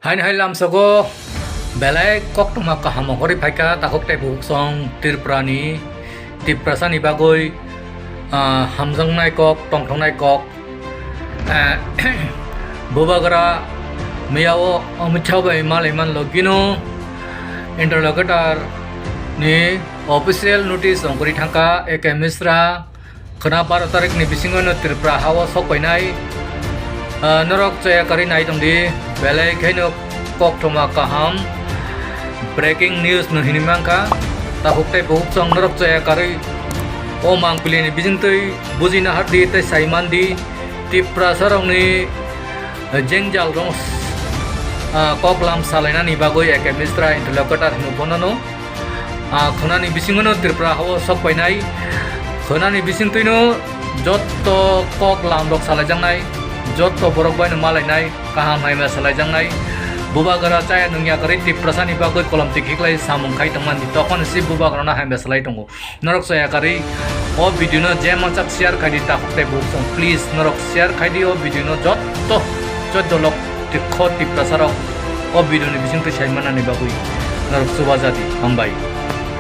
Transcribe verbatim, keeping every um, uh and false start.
Haini hai lamsogo belai koktwma kaham ongkhorwi phaikha takhuk tei bukhuk song Tripurani, Tiprasani bagwi, ah, hamjaknai kok, tongthoknai kok. Eh, Bubagra miyao Amit Shah bai malai manlo gino interlocutor ni official notice ongkhorwi thangkha A K Misra. Khwna baro tarikni bisingo no Tripura hao sok painai. Ah, norok chaya karwi nai tongdi, belai khaino koktwma kaham breaking news no hinwi mankha. Takhuk tei bukhuk song norok chaya karwi o mangpili ni bisingtwi buji nahardi tei sai mandi. Tiprasa rokni jengjal rok, ah, koklam salainani bagwi A K Misra interlocutor hino bonono. Ah, khwnani bisingono Tripura hao sok painai. Khwnani bisingtwino jotto koklam rok salaijaknai, jotto borok baino malainai, kaham hamya salaijaknai. Bubagra chaya nungya kwrwi Tiprasani bagwi kolom tikhiklai samung khai tongmani. Tokon si Bubagrano hamya salai tongo. Norok chaya karwi o video no je mansak share khaidi takhuk tei bukhuk song. Please norok share khaidi o video no jotto, jotto lok tikho Tiprasa rok o video ni bisingtwi sai manani bagwi norok chuba jadi. Hambai.